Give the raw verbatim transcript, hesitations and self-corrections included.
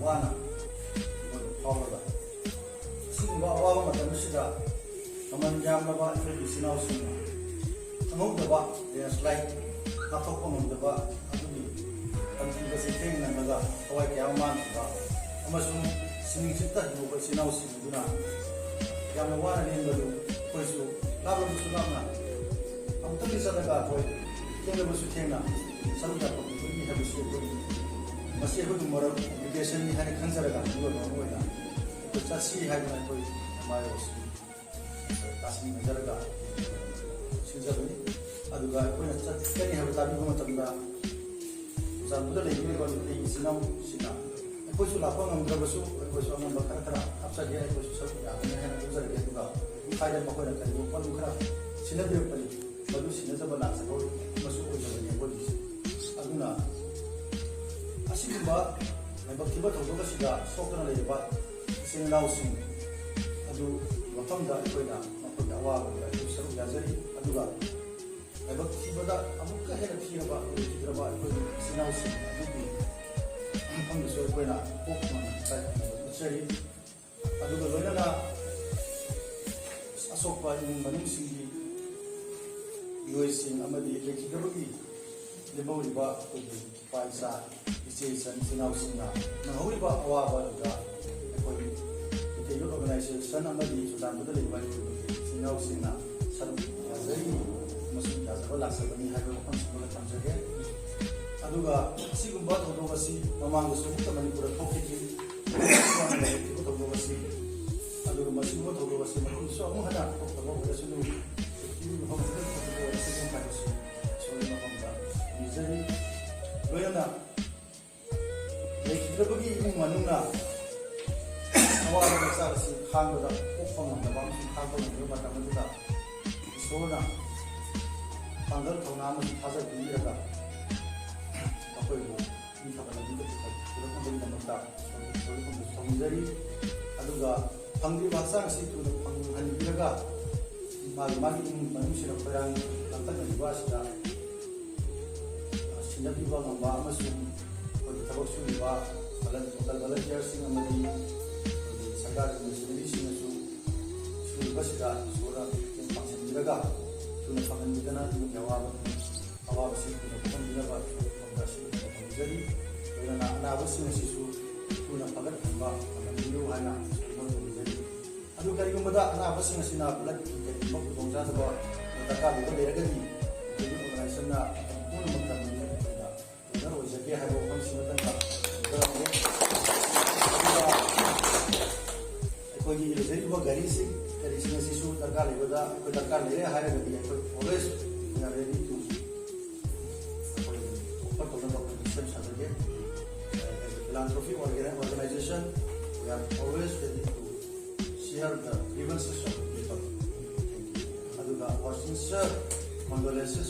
ꯃꯥꯅ ꯑꯩꯉꯣꯟꯗ ꯐꯥꯎꯔꯒ ꯑꯁꯤꯒꯨꯝꯕ ꯑꯋꯥꯕ ꯃꯇꯝ ꯑꯁꯤꯗ ꯃꯃꯜ ꯌꯥꯝꯂꯕ ꯑꯩꯈꯣꯏꯒꯤ ꯏꯆꯤꯟ ꯏꯅꯥꯎꯁꯤꯡꯅ ꯈꯪꯍꯧꯗꯕ ꯂꯦꯟꯁ꯭ꯂꯥꯏꯠ ꯉꯥꯛꯊꯣꯛꯄ ꯉꯝꯗꯕ ꯑꯗꯨꯒꯤ ꯇꯝꯊꯤꯕ ꯆꯩꯊꯦꯡ ꯅꯪꯂꯒ ꯊꯋꯥꯏ ꯀꯌꯥ ꯑꯃ ꯃꯥꯡꯈꯤꯕ ꯑꯃꯁꯨꯡ ꯁꯤꯅꯤꯡꯆꯤꯠꯇ ꯍꯤꯡꯍꯧꯕ ꯏꯆꯤꯟ ꯏꯅꯥꯎꯁꯤꯡ ꯑꯗꯨꯅ ꯌꯥꯝꯅ ꯋꯥꯅ ꯂꯦꯟꯕꯗꯨ ꯑꯩꯈꯣꯏꯁꯨ ꯂꯥꯞꯂꯕꯁꯨ ꯂꯥꯞꯅ ꯑꯃꯨꯛꯇꯪꯗꯤ ꯆꯠꯂꯒ ꯑꯩꯈꯣꯏ ꯊꯦꯡꯂꯕꯁꯨ ꯊꯦꯡꯅ ꯁꯔꯨꯛ ꯌꯥꯐꯝ ꯄꯤꯕꯤꯒꯅꯤ ꯍꯥꯏꯕꯁꯤ ꯑꯩꯈꯣꯏ ꯃꯁꯤ ꯑꯩꯈꯣꯏꯒꯤ ꯃꯔꯨꯞ ꯑꯣꯕ꯭ꯂꯤꯒꯦꯁꯟꯅꯤ ꯍꯥꯏꯅ ꯈꯟꯖꯔꯒ ꯃꯤꯑꯣꯏꯕ ꯑꯃ ꯑꯣꯏꯅ ꯑꯩꯈꯣꯏ ꯆꯠꯁꯤ ꯍꯥꯏꯗꯅ ꯑꯩꯈꯣꯏ ꯑꯦꯝ ꯑꯥꯏ ꯑꯣꯁꯤ ꯇꯥꯁꯤꯟꯅꯖꯔꯒ ꯁꯤꯟꯖꯕꯅꯤ꯫ ꯑꯗꯨꯒ ꯑꯩꯈꯣꯏꯅ ꯆꯠꯀꯅꯤ ꯍꯥꯏꯕ ꯇꯥꯕꯤꯕ ꯃꯇꯝꯗ ꯆꯨꯔꯆꯥꯟꯄꯨꯔꯗ ꯂꯩꯕꯤꯔꯤꯕ ꯃꯩꯇꯩ ꯏꯆꯤꯟ ꯏꯅꯥꯎꯁꯤꯡꯅ ꯑꯩꯈꯣꯏꯁꯨ ꯂꯥꯛꯄ ꯉꯝꯗ꯭ꯔꯕꯁꯨ ꯑꯩꯈꯣꯏꯁꯨ ꯑꯉꯝꯕ ꯈꯔ ꯈꯔ ꯍꯥꯞꯆꯒꯦ, ꯑꯩꯈꯣꯏꯁꯨ ꯁꯔꯨꯛ ꯌꯥꯒꯅꯤ ꯍꯥꯏꯅ ꯂꯧꯖꯔꯒꯦ꯫ ꯑꯗꯨꯒ ꯍꯥꯏꯗꯅ ꯃꯈꯣꯏꯅ ꯀꯔꯤꯒꯨꯝꯕ ꯄꯣꯠꯂꯨꯝ ꯈꯔ ꯁꯤꯟꯅꯕꯤꯔꯛꯄꯅꯤ, ꯃꯗꯨ ꯁꯤꯟꯅꯖꯕ ꯂꯥꯛꯆꯕ ꯑꯃꯁꯨ ꯑꯣꯏꯖꯕꯅꯤ ꯑꯩꯈꯣꯏꯒꯤꯁꯨ꯫ ꯑꯗꯨꯅ ꯑꯁꯤꯒꯨꯝꯕ ꯂꯥꯏꯕꯛ ꯊꯤꯕ ꯊꯧꯗꯣꯛ ꯑꯁꯤꯗ ꯁꯣꯛꯇꯨꯅ ꯂꯩꯔꯤꯕ ꯏꯆꯤꯟ ꯏꯅꯥꯎꯁꯤꯡ ꯑꯗꯨ ꯃꯐꯝꯗ ꯑꯩꯈꯣꯏꯅ ꯃꯈꯣꯏꯒꯤ ꯑꯋꯥꯕꯗ ꯑꯩꯈꯣꯏ ꯁꯔꯨꯛ ꯌꯥꯖꯔꯤ꯫ ꯑꯗꯨꯒ ꯂꯥꯏꯕꯛ ꯊꯤꯕꯗ ꯑꯃꯨꯛꯀ ꯍꯦꯟꯅ ꯊꯤꯔꯕ ꯂꯩꯈꯤꯗ꯭ꯔꯕ ꯑꯩꯈꯣꯏꯒꯤ ꯏꯆꯤꯟ ꯏꯅꯥꯎꯁꯤꯡ ꯑꯗꯨꯒꯤ ꯃꯐꯝꯗꯁꯨ ꯑꯩꯈꯣꯏꯅ ꯀꯣꯛ ꯉꯥꯎꯅ ꯏꯀꯥꯏ ꯈꯨꯝꯅꯕ ꯎꯠꯆꯔꯤ꯫ ꯑꯗꯨꯒ ꯂꯣꯏꯅꯅ ꯑꯁꯣꯛꯄ ꯏꯃꯨꯡ ꯃꯅꯨꯡꯁꯤꯡꯒꯤ ꯃꯤꯑꯣꯏꯁꯤꯡ ꯑꯃꯗꯤ ꯂꯩꯈꯤꯗꯕꯒꯤ ꯂꯦꯝꯍꯧꯔꯤꯕ ꯑꯩꯈꯣꯏꯒꯤ ꯏꯄꯥ ꯏꯆꯥ, ꯏꯆꯦ ꯏꯆꯟ, ꯏꯆꯤꯟ ꯏꯅꯥꯎꯁꯤꯡꯅ ꯅꯪꯍꯧꯔꯤꯕ ꯑꯋꯥꯕ ꯑꯗꯨꯗ ꯑꯩꯈꯣꯏ ꯏꯊꯩ ꯌꯨꯠ ꯑꯣꯔꯒꯅꯥꯏꯖꯦꯁꯟ ꯑꯃꯗꯤ ꯆꯨꯔꯆꯥꯟꯄꯨꯔꯗ ꯂꯩꯕ ꯑꯩꯈꯣꯏꯒꯤ ꯏꯆꯤꯟ ꯏꯅꯥꯎꯁꯤꯡꯅ ꯁꯔꯨꯛ ꯌꯥꯖꯔꯤ ꯑꯃꯁꯨꯡ ꯌꯥꯖꯕ ꯂꯥꯛꯆꯕꯅꯤ ꯍꯥꯏꯕ ꯋꯥꯐꯝꯁꯤꯃꯒ ꯊꯝꯖꯒꯦ꯫ ꯑꯗꯨꯒ ꯑꯁꯤꯒꯨꯝꯕ ꯊꯧꯗꯣꯛ ꯑꯁꯤ ꯃꯃꯥꯡꯗꯁꯨ ꯑꯃꯨꯛꯇ ꯃꯅꯤꯄꯨꯔꯗ ꯊꯣꯛꯈꯤꯗ꯭ꯔꯤ꯫ ꯊꯧꯗꯣꯛ ꯑꯁꯤ, ꯑꯗꯨꯒ ꯃꯁꯤꯒꯨꯝꯕ ꯊꯧꯗꯣꯛ ꯑꯁꯤ ꯃꯇꯨꯡꯗꯁꯨ ꯑꯃꯨꯛ ꯍꯟꯅ ꯊꯣꯛꯇꯕ ꯑꯣꯏꯔꯁꯅꯨ꯫ ꯄ꯭ꯔꯤꯊꯤꯕꯤꯒꯤ ꯃꯐꯝ ꯈꯨꯗꯤꯡꯃꯛꯇ ꯊꯣꯛꯄ ꯑꯣꯏꯔꯁꯅꯨ ꯍꯥꯏꯕꯁꯤ ꯏꯁꯣꯔꯒꯤ ꯃꯐꯝꯗ ꯅꯤꯖꯔꯤ꯫ ꯂꯣꯏꯅꯅ ꯂꯩꯈꯤꯗ꯭ꯔꯕꯒꯤ ꯏꯃꯨꯡ ꯃꯅꯨꯡꯅ ꯑꯋꯥꯕ ꯃꯆꯥꯛ ꯑꯁꯤ ꯈꯥꯡꯕꯗ ꯀꯣꯛꯄ ꯉꯝꯗꯕ ꯑꯃꯁꯨꯡ ꯈꯥꯡꯕ ꯉꯝꯗꯕ ꯃꯇꯝ ꯑꯗꯨꯗ ꯏꯁꯣꯔꯅ ꯄꯥꯡꯒꯜ ꯊꯧꯅꯥ ꯑꯃꯁꯨꯡ ꯊꯥꯖꯕ ꯄꯤꯕꯤꯔꯒ ꯃꯈꯣꯏꯕꯨ ꯅꯤꯡꯊꯕ ꯂꯝꯕꯤꯗ ꯄꯨꯔꯛꯅꯕꯒꯤꯗꯃꯛꯇ ꯏꯁꯣꯔꯕꯨ ꯊꯧꯅꯤꯖꯔꯤ꯫ ꯑꯗꯨꯒ ꯐꯪꯗ꯭ꯔꯤꯕ ꯍꯛꯆꯥꯡ ꯑꯁꯤ ꯊꯨꯅ ꯐꯪꯍꯟꯕꯤꯔꯒ ꯃꯥꯒꯤ ꯃꯥꯒꯤ ꯏꯃꯨꯡ ꯃꯅꯨꯡꯁꯤꯡꯅ ꯈꯣꯏꯔꯥꯡ ꯂꯥꯡꯇꯛꯅꯔꯤꯕ ꯑꯁꯤꯗ ꯁꯤꯟꯅꯕꯤꯕ ꯉꯝꯕ ꯑꯃꯁꯨꯡ ꯑꯩꯈꯣꯏꯒꯤ ꯊꯕꯛ ꯁꯨꯔꯤꯕ ꯚꯣꯂꯟ-, ꯂꯣꯀꯦꯜ ꯚꯣꯂꯟꯇꯤꯌꯔꯁꯤꯡ ꯑꯃꯗꯤ ꯑꯩꯈꯣꯏꯒꯤ ꯁꯔꯀꯥꯔꯒꯤ ꯃꯤꯁꯅꯔꯤꯁꯤꯡꯅꯁꯨ ꯁꯨꯔꯤꯕꯁꯤꯗ ꯏꯁꯣꯔꯅ ꯃꯇꯦꯡ ꯄꯥꯡꯁꯤꯟꯕꯤꯔꯒ ꯊꯨꯅ ꯐꯒꯟꯕꯤꯗꯅ ꯏꯃꯨꯡꯒꯤ ꯑꯋꯥꯕ, ꯑꯋꯥꯕꯁꯤꯡ ꯊꯨꯅ ꯀꯣꯛꯍꯟꯕꯤꯅꯕ ꯏꯁꯣꯔꯒꯤ ꯐꯝꯗ ꯁꯤꯟꯅꯕ ꯇꯧꯖꯔꯤ꯫ ꯂꯣꯏꯅꯅ ꯑꯅꯥꯕꯁꯤꯡ ꯑꯁꯤꯁꯨ ꯊꯨꯅ ꯐꯒꯠꯍꯟꯕ ꯉꯝꯍꯟꯕꯤꯌꯨ ꯍꯥꯏꯅ ꯏꯁꯣꯔ ꯇꯧꯖꯔꯤ꯫ ꯑꯗꯨ ꯀꯔꯤꯒꯨꯝꯕꯗ ꯑꯅꯥꯕꯁꯤꯡ ꯑꯁꯤꯅ ꯕ꯭ꯂꯗꯀꯤ ꯀꯔꯤꯒꯨꯝꯕ ꯈꯨꯗꯣꯡꯆꯥꯗꯕ ꯗꯔꯀꯥꯔ ꯑꯣꯏꯕ ꯂꯩꯔꯒꯗꯤ, ꯑꯩꯈꯣꯏꯒꯤ ꯑꯣꯔꯒꯅꯥꯏꯖꯦꯁꯟꯅ ꯃꯇꯝ ꯄꯨꯝꯅꯃꯛꯇ ꯃꯤꯅꯤꯠ ꯑꯃꯗ ꯗꯣꯅꯔ ꯑꯣꯏꯖꯒꯦ ꯍꯥꯏꯕ ꯋꯥꯐꯝꯁꯤꯃꯇꯪꯒ ꯂꯣꯏꯁꯤꯟꯖꯔꯝꯒꯦ꯫ ꯑꯗꯨꯒ ꯑꯩꯈꯣꯏꯒꯤ ꯂꯩꯖꯔꯤꯕ ꯒꯥꯔꯤꯁꯤꯡ, ꯀꯔꯤꯁꯤꯡ ꯑꯁꯤꯁꯨ ꯗꯔꯀꯥꯔ ꯂꯩꯕꯗ ꯑꯩꯈꯣꯏ ꯗꯔꯀꯥꯔ ꯂꯩꯔꯦ ꯍꯥꯏꯔꯒꯗꯤ ꯑꯩꯈꯣꯏ always we are ready to ꯑꯩꯈꯣꯏ offer ꯇꯧꯅꯕ ꯑꯩꯈꯣꯏ ꯁꯦꯝ ꯁꯥꯖꯒꯦ꯫ As a philanthropic organ-, organization, we are always ready to share the grievances of the people. ꯑꯗꯨꯒ our sincere condolences